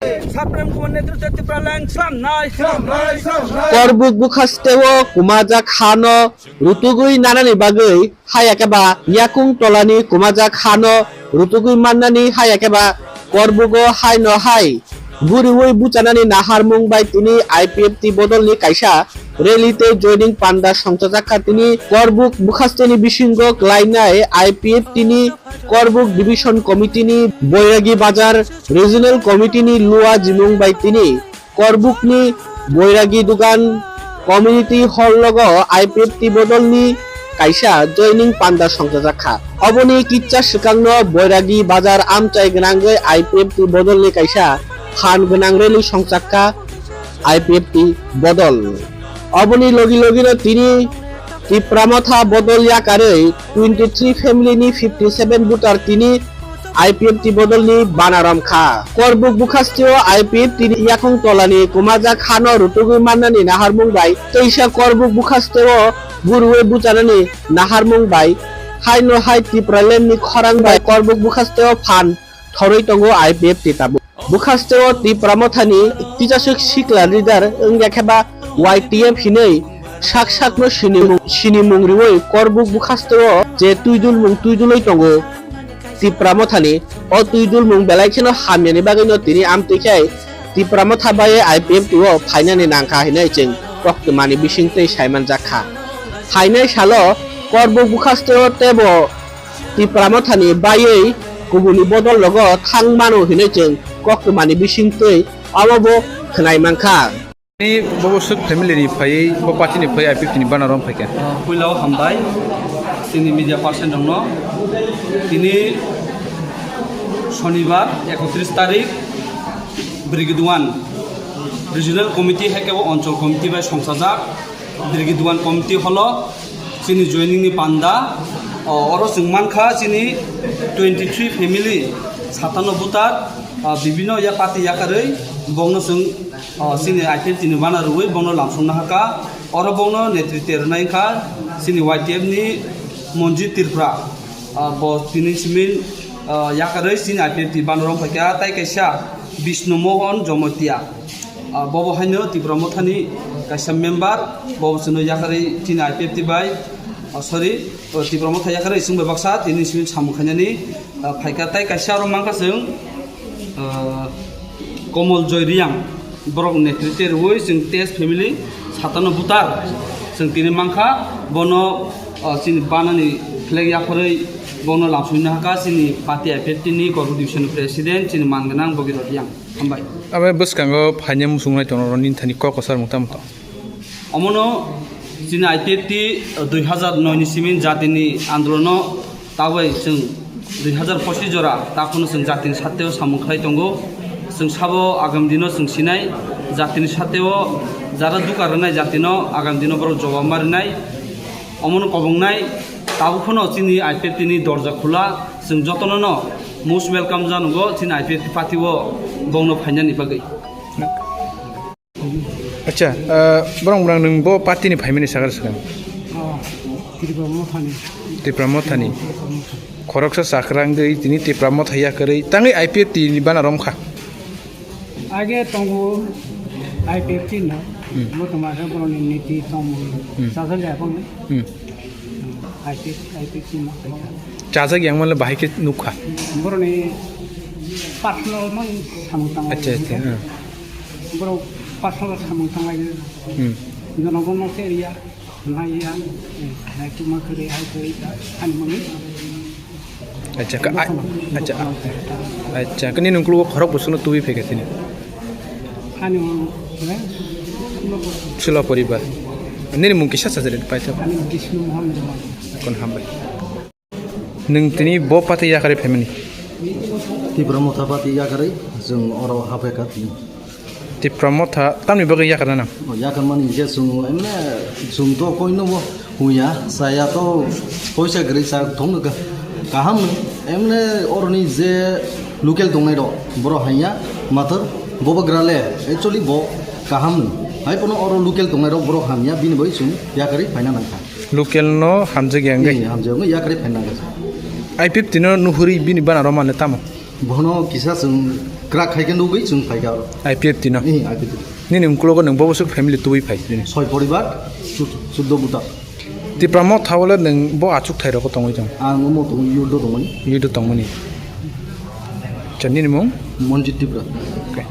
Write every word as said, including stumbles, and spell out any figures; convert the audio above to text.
Supreme Court netritwe Tipraland slamnai. Slamnai, slamnai. Korbuk bukhasteo kumajak hano rutugwi nanani bagwi haya keba yakung tolani kumajak hano rutugwi mannani haya keba Korbugo haino hai guriwi buchanani naharmung bai tini I P F T bodolni kaisa rally tei joining panda songchajak kha. Tini Korbuk bukhasteni bisingo klainai I P F T ni Korbuk Division Committee ni Boiragi Bazar Regional Committee ni Lua Jimung bai tini Korbuk ni Boiragi Dugan Community Hall logo I P F T bodol ni kaisa joining panda songchajak kha. Oboni kitsa swkangno Boiragi Bazar amchai gwnangwi I P F T bodol ni kaisa phan gwnang rally songchak kha I P F T bodol. Oboni logi logino tini Tipra Motha bodol yakarwi twenty three family ni fifty seven voter tini I P F T bodol ni bana romkha. Korbuk bukhasteo I P F T ni yakung tolani kumajak hano rutugwi mannani naharmung bai teisa Korbuk bukhasteo guriwi buchanani naharmung bai haino hai Tipraland ni khorang bai Korbuk bukhasteo phan thorwi tongo I P F T tabuk. Bukhasteo Tipra Mothani Tijaswk Sikla leader wngya khe ba Y T F hinwi sak sakno sinimung, sinimung riwi Korbuk bukhasteo je twidulmung twidulwi tongo Tipra Mothani. O twidulmung belai kheno hamyani bagwino tini amtwi khe Tipra Motha bai I P F T o phainani nangkha hinwi chwng koktwmani bisingtwi saimanjak kha. Phainai salo Korbuk bukhasteo teibo Tipra Mothani baiwi kubuni bodol rogo thang mano hinwi chwng koktwmani bisingtwi omo bo khwnai mankha. Ni bobo swk family ni phaiwi, bo party ni phaiwi I P F T ni bana rom phaikha. Ah, puila o hambai chini media person rokno. Tini Shonibar ekotris tarik, Brigade one Regional Committee hai khe bo Onchol Committee bai songchajak. Dirgi Dugan Committee holo chini joining ni panda, o, oro chwng mankha chini twenty three family, satano voter, o, bibino ya party yakarwi bongno chwng, o, chini I P F T ni bana rwwi bongno lamsongna hakha. Oro bongno netritwe rwnai wngkha chini Y T F ni Monjit Tripura, o, bo tini simin, o, yakarwi chini I P F T bana romkha kha, tai kaisa Bishnu Mohan Jomotia. Ah, bobo haino Tipra Mothani kaisa member, bobo chwngno yakarwi chini I P F T bai, ah, sorry, oh, Tipra Motha yakarwi chwng bai baksa, tini simi samung khainani, ah, phaikha. Tai kaisa aro mankha chwng, ah, Komol Joy Reang, borok netritwe rwui chwng Tej family, satano voter, chwng tini mankha, bono, ah, chini banani flag yakarwi bono lamsokna hakha, chini party I P F T ni Korbuk division ni president, chini man gwnang Bogirot Reang. Hambai. Abo bwskango phaina muchungnai tongo, oro nini thani kok kwchar mung tamo tong? Omono chini I P F T dui hazar noi ni simi jatini andolono tabwi chwng dui hazar pochish jora takhwno chwng jatini sateo samung khlai tongo. Chwng sabo agam dino chwng sinai jatini sateo jara dukha rwnai jatino agam dino borok jobab ma rwnai. Omono kobongnai tabuk phano chini I P F T ni dorja khula, chwng jotono no most welcome janogo chini I P F T party o bongno phainani bagwi. Acha, ah, borok borok nwng bo party ni phaimani sakar sakar? Oh, Tripura Mothani. Tripura Mothani. Khoroksa chakrang dei tini Tripura Motha yakarwi tangwi I P F T ni bana romkha. Age tongo I P F T no, hmm, bo tongma khe borokni niti tongmung, hmm, chajak ya bangni. Hmm. I P F T, I P F T no khaikha. Chajak yang manle bahai khe nukha. Borokni personal mang samung tangmani. Acha, acha, hmm. Borok personal samung tanglai. Hmm. Jonogon no se ya. Naiya, eh, nai tuma kare, hai kare, ani mangni. Acha, ka, a-, acha, acha, kani nungkulu khorok busukno tubi phekhe sini. Ani mangni, eh, Sula poribar. Nini mung kisa sajari paitha. Ani Bishnu Mohan Jama. Kon hambai. Nwng tini bo party yakarwi phaimani? Tipra Motha party yakarwi chwng oro haphaikha tini. Tipra Motha tamni bagwi yakarna nang? O, yakarmani hinkhe chwng emne chwng to koino bo huya, chaya to poisa kwrwi cha thokno ka-, kaham emne oroni je local tongnai rok borok hanya mathwr bobagra le actually bo kaham hai pono oro local tongnai rok borok hamya bini bai chwng yakarwi phaina nangkha. Local no hamjak ya wngwi? Ee, hamjak wngwi yakarwi phaina nangkha. I P F T no nuhuri bini bana roma le tamo? Bono kisa chwng crack khai khe nugwi chwng phai kha aro. I P F T no? Eh, I P F T. Nini muklogo nwng bobo swk family tubui phai nini? Soi poribar, chud-, chuddo buta. Tipra Motha o le nwng bo achuk thai rogo tongwi tong? Ang omo tongwi, youth o tongmani. Youth o tongmani. Acha, nini mung? Monjit Tipra. Okay.